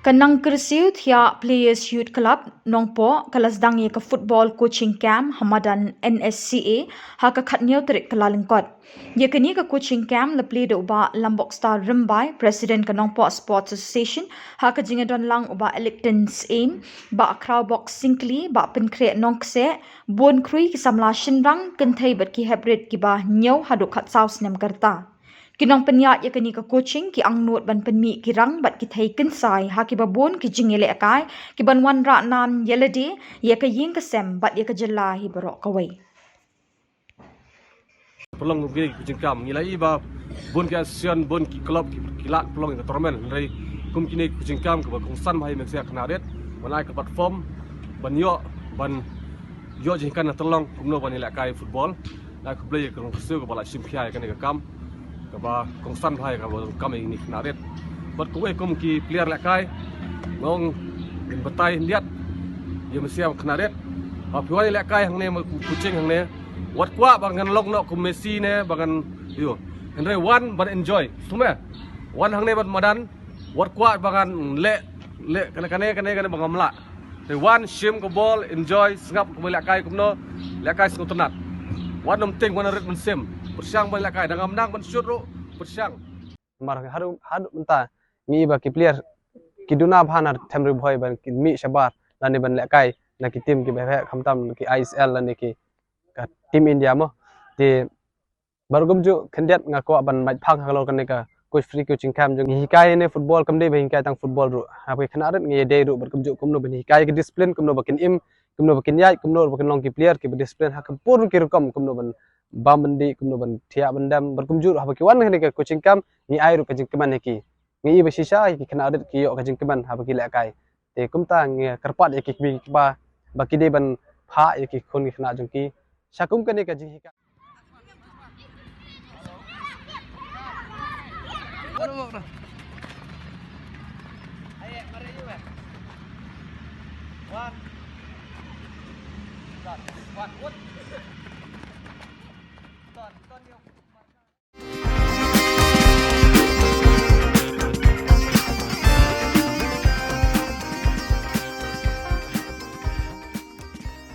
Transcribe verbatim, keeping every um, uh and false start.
Ka Nangkyrsiew Thiah Players Youth Club Nongpoh ka la sdang ïa ka football coaching camp ha madan N S C A ha ka khatnïew tarik Kyllalyngkot. Ïa kane ka coaching camp la plie da u Bah Lambokstar Rymbai, President ka Nongpoh Sports Association, ha ka jingïadon lang u Bah Electon Syiem, Bah Khrawbok Syngkli, Bah Pynkhreh Nongkseh, bun khrui ki samla shynrang, kynthei bad ki heprit kiba hynñiew haduh khatsaw snem ka rta. Ki nongpynïaid ïa kane ka coaching ki angnud ban pynmih ki rang bad ki thei kynsai ha kiba bun ki jingïalehkai ki ban wanrah nam ïa lade, ïa ka ïing ka sem bad ïa ka jylla hi baroh kawei. Pynlong kum kine ki jingkam, ngi la ïohi ba bun ki association, bun ki club ki, ki lah pynlong ïa ka tournament, hynrei kum kine ki jingkam kiba kongsan bha ïa ka khynnah rit, ban ai ka platform ban ïoh, ban ïoh jingkynnoh tyllong kumno ban ïalehkai football. Nga khublei ïa ka Nongkyrsiew kaba la shim khia ïa kane ka kam, kaba kongsan bha ïa kaba donkam ïa kine ki khynnah rit. Bad kawei kum ki player lehkai, nga ong ngin batai khyndiat ïa mynsiem khynnah rit. Haba phi wan ïalehkai hangne, ma coaching hangne, wat kwah ba ngan long noh kum Messi ne ba ngan, ïoh. Hynrei wan ban enjoy. Sngewthuh me? Wan hangne bad madan, wat kwah ba ngan leh, leh kane, kane, kane, kane ba ngam lah. Te wan shim ka bol, enjoy, sngap kumba lehkai kumno, lehkai sngewtynnat. Wat nym tieng, wan rit mynsiem. Pyrshang ban lehkai, da ngam nang ban shoot ruh, pyrshang. Namar haduh, haduh mynta ngi ïohi ba ki player ki duna bha na them Ri Bhoi ban kin mih shabar lane ban lehkai na ki team kiba heh, khamtam ki I S L lane ki, ka team India mo. Te bad kumjuh khyndiat nga kwah ban mait phang halor kane ka coach, free coaching camp jong ngi. Hikai ne football, kam dei ba hikai tang football ruh. Haba ki khynnah rit ngi ïadei ruh bad kumjuh kumno ban hikai ki discipline, kumno ba kin im, kumno ba kin ïaid, kumno ba kin long ki player kiba discipline ha ka bun ki rukom, kumno ban bam ban dih, kumno ban thiah ban dem. Bad kumjuh ruh haba ki wan kane ka coaching camp ngi ai ruh ka jingkmen ïa ki. Ngi ïohi ba shisha ki khynnah rit ki ïoh ka jingkmen haba ki lehkai. Te kumta ngi kyrpad ïa ki kmie ki kpa ba ki dei ban phah ïa ki khun ki khynnah jong ki sha kum kane ka jinghikai.